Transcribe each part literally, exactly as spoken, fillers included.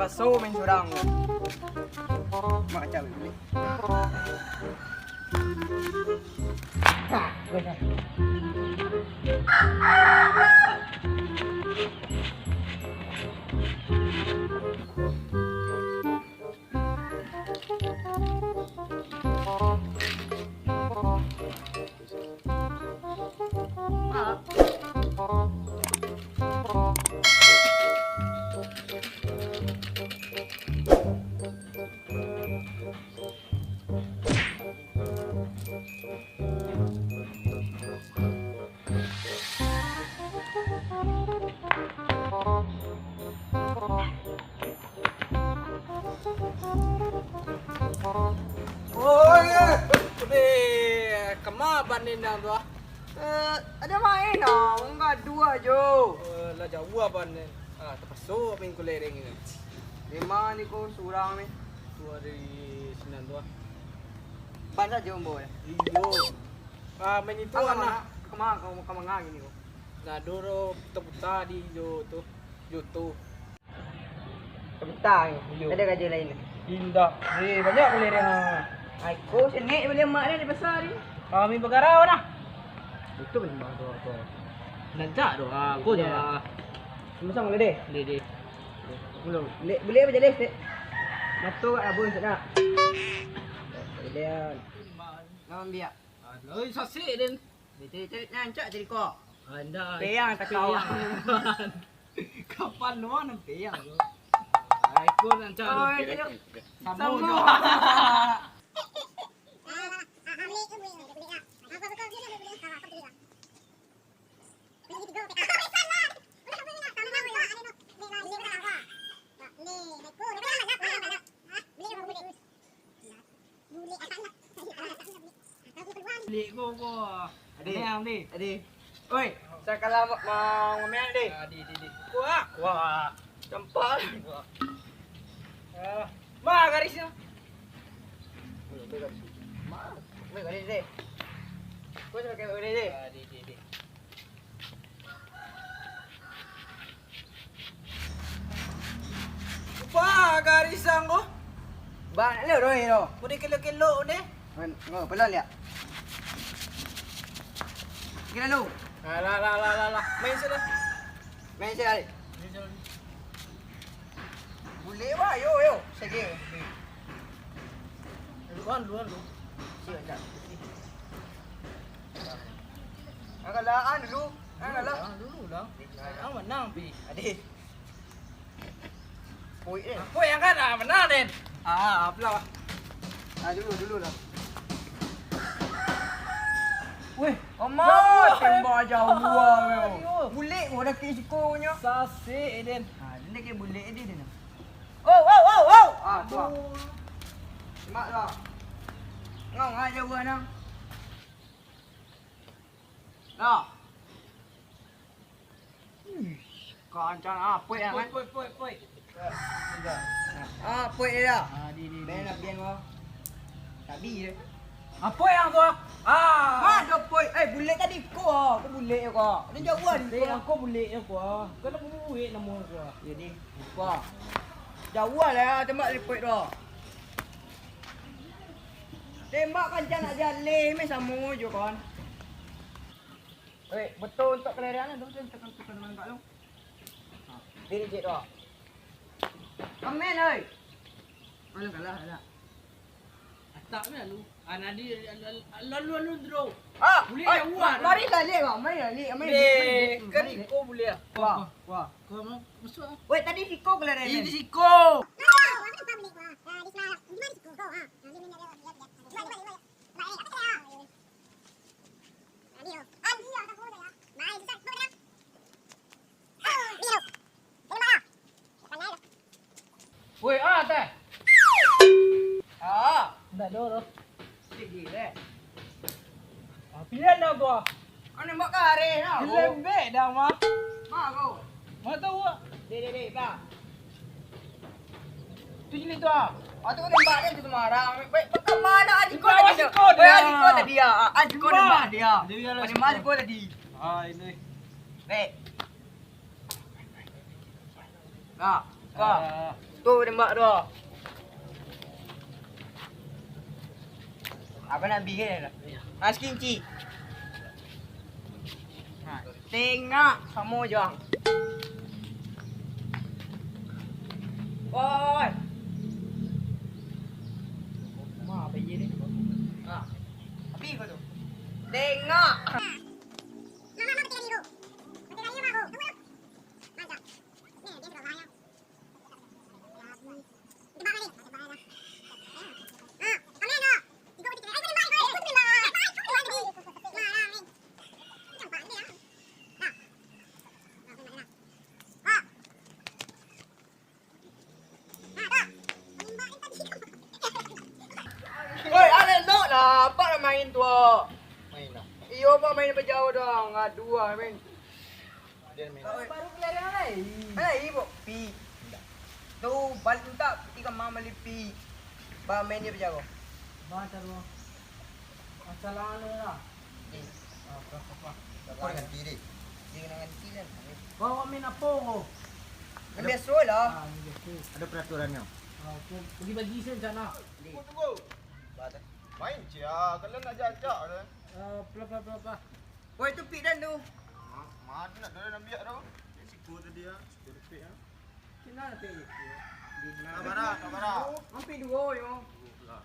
Paso main surang. Mak cawek balik. Oi, eh, eh, kama ban ni nang tu, ah? Eh, ado main, ah, urang gaduah jo. Eh, lah jauah ban ni. Ah, tapaso main kelereng ni. Memang ni ko surang ni. Tu dari sinan tu, ah. Ban sajo ambo, eh. Iyo. Ah, main itu, kama, anak. Kama, kama, kama ngah gini ko? Nah, dulu puta-puta di jo tu. Jo tu. Kabitang, iyo. Ada raja lain. Indak. Eh, banyak kelereng, ah. Ai, ko senek bali mak dia di pasar ni. Kami bagarau dah. Itu memang tu, tu. Rancak tu, ah. Ko je, iya, ah. Sama-sama boleh deh. Boleh deh. Belum. Boleh, boleh apa jadi, Sek? Mato kat abon, Sek, nak? Boleh, ah. Nama biak? Ah, oi, sasik, Den. Dia cari, cari, rancak cari kok. Anda. Peyang tak kawa. Peyang. Kapan lu mana peyang tu? Ah, ikut rancak tu. Oh, itu. Sama. Sama. Bulik ko, ko. Ade. Aneh, aneh. Ade. Oi, sakala ma-, ma-, mameak, Ade. Ah, di, di, di. Kuah. Kuah. Campak. Kuah. Ah, ma garisnyo? Oi, ade garis. Ma, ade garis, Ade. Ko sampai ka garis, Ade. Ah, di, di, di. Apa garisan ko? Bang, nak lurus ni tu. Udah kelok-kelok ni. Man, oh, pelan liak. Kira lu. Alah, alah, alah, alah. Main sudah. Main sudah. Main sudah. Boleh, bah. Yo, yo. Segi. Duluan, duluan, dulu. Siap, siap. Angkatlah, ah, dulu. Angkatlah. Dulu lah, dulu lah. Ang menang, pi. Ade. Poik, Den. Poik angkat, ah, menang, Den. Ah, apalah. Ah, dulu, dulu lah. Weh, amat, jauah, tembak jauah, ah, weh. Jauah. Bulek, wah, dah kek siko nyo. Sasik, Den. Ah, den dah kek bulek, Den. Oh, oh, oh, oh. Ah, tu, ah. Aduh. Tembak tu, ah. Ngau, ngau, jauah, nang. Dah. Ih, kancang, ah, poik, ah, kan? Poik, poik, poik, poik. Ah, poik dia dah. Ah, di, di, di. Ben, lah, ben, wah. Tabi dia. Ah, poik yang tu, ah. Ah. Ah, dah poik. Eh, bulek tadi ko, ah. Ko bulek ko. Dia jauah di ko. Ko bulek ko, ah. Kau nak buek namo ko, ah. Jadi, lupa. Jauah lah, tembak dari poik tu. Tembak kancang nak jaleh, meh samo jo, kawan. Eh, betul untuk kelereng tu, betul untuk kelereng tu. Diri cik tu. Amin, oi. Alah, kalah, kalah. Atak ni lalu. Ah, nadi, lalu, lalu, lalu, bro. Ah, boleh oi, jauh, ah. Mari lah, Lik, bang. Mari lah, Lik. Mari, Lik, mari, Lik. Kan mari, Lik. Iko boleh, ah. Wah, wah. Kau mau masuk, ah? Weh, tadi siko kelereng. Ini siko. Woi, ah, teh. Ah. Ndak ado doh. Sigi, teh. Ah, pilihan dah gua. Kau nembak ka areh dah. Lembek dah, mah. Mah kau. Mah tahu, ah. Deh, deh, deh, bah. Tu jenis tu, ah. Ah, tu kau nembak dia tu sembarang. Baik, kau ke mana, adik kau tadi? Adik kau tadi, ah. Adik kau nembak dia. Pada mana adik kau tadi? Ah, ini. Baik. Nah, kau. Ah. Tu tembak tu. Apa nak bihir? Mas kinci. Ha, tengok samo jo. Oi. Ma, apa ye ni? Ha. Api ko tu. Tengok. Oi, alek nok lah, apak lah main tu, ah. Main lah. Iyo, apak main bajauah doang. Aduh, ah, main. Dia main. Baru keluar yang lain. Alai, bok pi. Indak. Tu, balik tu tak, piti ka mama lipi. Ba main dia bajauah. Ba taruah. Masalah anu lah. Eh. Ah, apa, apa, apa. Kau ganti deh. Dia kena ganti kan. Kau main apa kau? Main biasa lah. Ah, main biasa. Ada peraturannya. Ah, oke. Bagi-bagi saja sana. Tunggu, tunggu. Main cia, kalian nak ajak-ajak dah. Eh, pelah, pelah, pelah, pelah. Woi, tu pik dan tu. Ma-, mana nak dah ambil tu? Dia siko tadi ah, siko pik ah. Kena pik. Di mana? Kamara, kamara. Hampir dua yo. Dua belah.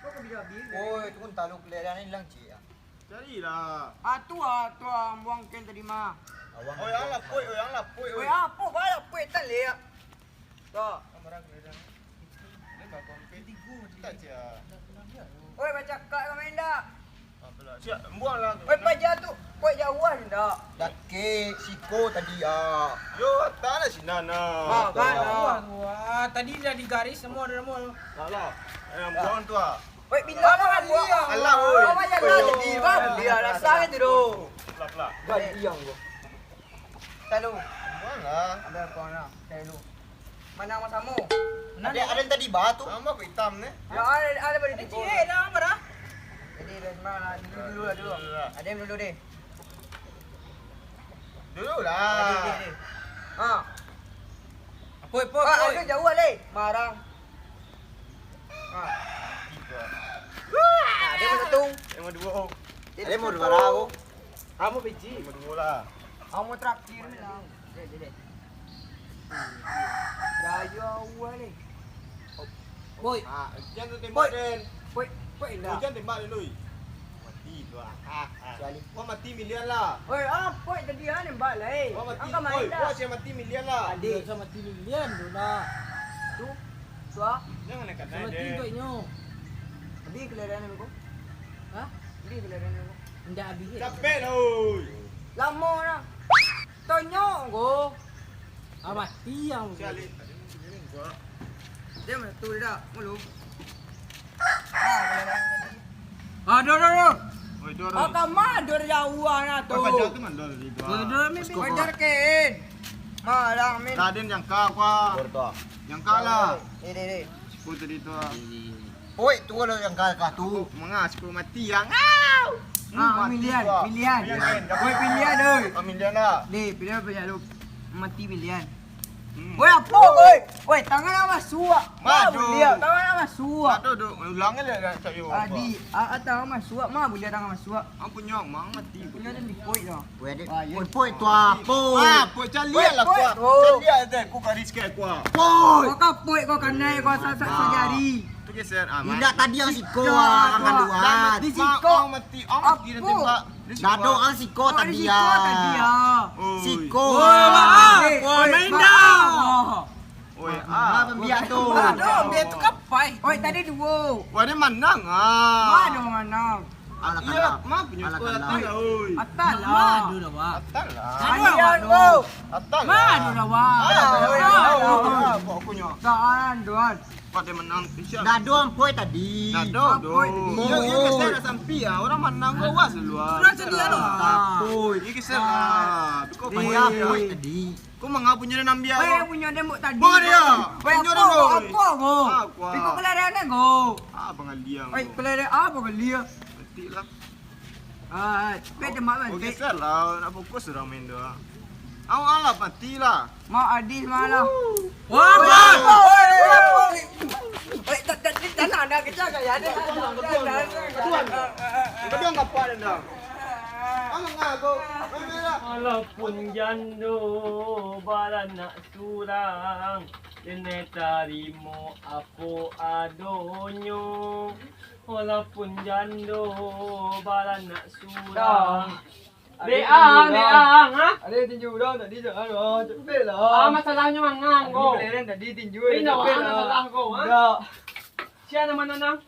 Kau kau bisa habis. Oi, tu pun talu kelihatan hilang cik ah. Carilah. Ah, tu ah, tu ah, buang ken tadi mah. Awang. Oi, alah, poi, oi, alah, poi, oi. Oi, apa, alah, poi, tak lihat. Dah. Oi, bacakak kau main dak? Siap, buang lah. Oi, paja tu, kau jauh ni dak? Dakek, siko tadi ah. Yo, atas lah sinan ah. Ah, kan, ah. Wah, wah, tadi dah digaris semua, dah semua. Tak lah. Eh, buang tu ah. Oi, bila kau buang? Alah, oi. Kau payah lah jadi, bang. Dia rasa kan tu doh. Pelan, pelan. Ganti yang tu. Talu. Buang lah. Ambil kau nak. Talu. Mana sama-sama? Ada, ada yang tadi bah tu. Sama aku hitam ni. Ya, ada, ada pada tiga. Eh, dah, apa dah? Jadi, dah, semua lah. Dulu, dulu lah, dulu. Dulu lah. Ada yang dulu deh. Dulu lah. Ada, ada, ada. Ha. Poi, poi, ah, poi. Ada jauh lah, leh. Marang. Ha. Tiga. Wah, ada yang satu. Yang dua. Ada yang dua lah, aku. Kamu biji. Yang dua lah. Kamu terakhir lah. Dek, dek, dek. Gaya awal ni. Boy. Ah, hujan tu tembak, Den. Boy, boy, dah. Hujan tembak, Den, oi. Mati tu, ah. Ah, ah. Wah, mati milian lah. Oi, ah, boy, tadi ah nembak lah, eh. Wah, mati, angka main oi, dah. Wah, siapa mati milian lah. Adik. Siapa mati milian tu lah. Tu, tu ah. Jangan nak kata, Den. Siapa mati tu, nyo? Habis kelahiran aku. Hah? Habis kelahiran aku. Ndak habis. Capek lah, oi. Lama dah. Tonyok ko. Ah, mati yang. Dia mana tu dah? Mulu. Ah, dah, dah, dah. Oi, dah, dah. Ah, kama dah jauh ah, nah, tu. Oi, pajar tu mana dah tadi tu, ah? Dah, dah, mi, mi. Pajar ken. Malang, min. Raden jangka, kua. Jangka lah. Ni, ni, ni. Sepuluh tadi tu, ah. Ni, ni, ni. Oi, tu lah yang kalah tu. Manga sepuluh mati yang. Au! Ah, milian, milian. Oi, milian, oi. Ah, milian lah. Ni, pilihan banyak tu. Mati milian. Hmm. Oi, apa, oi? Oi, tangan nak masuk. Madu. Milian, tangan nak masuk. Madu, duk. Ulang lah, nak cari apa? Adi, ah, ah, tangan masuk. Ma, buliah tangan masuk. Ang punyo, mang mati. Punyo tu di poi dah. Weh, dek. Ah, ya. Poi, poi, tu apo? Ah, poi, caliak lah, poi, kuah. Caliak, dek. Ku garis ke, kuah. Poi. Kau ka poi, kau kanai, kau sasak sajari. Tu geser, ah, indak, tadi ang siko, ah, ang kaluar. Di siko. Ang mati, ang mati, ang tembak. Dado ang siko tadi, ah. Di siko tadi, ah. Oi. Siko. Wah, wah, main dah. Oi, ah, pembiak tu. Aduh, pembiak tu kapai. Oi, tadi duo. Wah, dia manang, ah. Wah, dia manang. Alah, iya, kalah. Maaf, punya alah, sekolah kalah. Atas lah, oi. Atas lah. Madu dah, wah. Atas lah. Aduh, aduh. Atas lah. Madu dah, wah. Alah, oi, alah, oi, oi, oi. Apa aku nyo? Tahan, Don. Pak dia menang. Dah, Don, poi tadi. Dah, Don, Don. Poi tadi. Yo, yo, geser dah sampai, ah. Orang manang gua was dulu, ah. Sudah sedia, Don. Tapoi. Ini geser, ah. Kau banyak poi tadi. Kau manga punyo den ambiak ko? Weh, punyo den buat tadi. Buat dia. Weh, punyo den, apa, apa ko? Ah, kuah. Iko kelarian ko. Ah, pangaliang. Weh, kelarian apa kalian? Mati lah. Ah, cepet tembak kan. Oke, sel lah. Nak fokus orang main tu, ah. Awak lah mati lah. Mak Adis malah. Wah, Bang! Oi, oi, oi, oi. Oi, tak, tak, tak, tak nak, nak kejar kat ya, ada. Tuan, kau dah ngapa dah? Alah, ngagok. Alah. Walaupun jando baranak surang, denai tarimo apo adonyo. Walaupun jando baranak surang. Dek ang, dek ang, ha? Ada yang tinju dah tadi tu. Aduh, cepet lah. Ah, masalahnyo mangang ko. Kelereng tadi tinju. Indak cepet lah. Masalah ko, ha? Dah. Sia namo nan?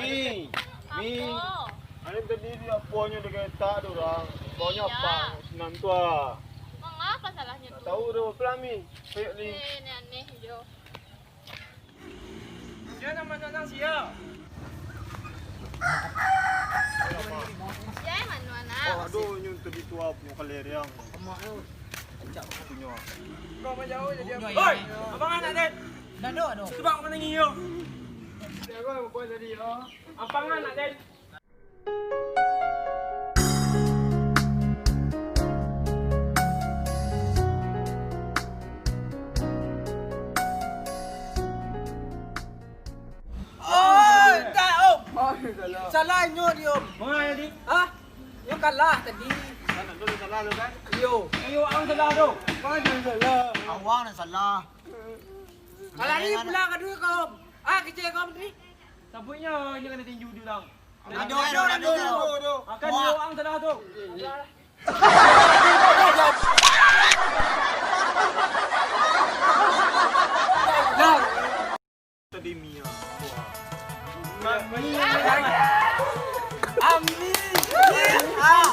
Mi, Mi. Apo? Ado tadi di aponyo di kereta tu urang. Baonyo apa? Senang tu ah. Mangapa salahnyo tu? Tak tahu tu, pelan Mi. Pek ni. Eh, ni aneh jo. Sia namo nan sia? Sia mano anak? Oh, aduh, nyo tadi tu ah, punyo kelereng. Punyo. Kau mau jauh jadi apa? Oi, abang anak den. Dah dok, dok. Sebab kau nangis yo. Abang anak den. Oh, tak, Om. Salah inyo di, Om. Manga jadi? Hah? Inyo kalah tadi. Salah tu, salah tu kan? Iyo. Iyo, ang salah tu. Manga jadi salah? Awang nan salah. Kalah ni pula kadua kau, Om. Ah, kecek kau Om tadi. Sabuiknyo inyo kanai tinju di urang. Ado, ado, ado, ado. Akan iyo ang salah tu. Tadi Mia. Mami. Ami. Ah.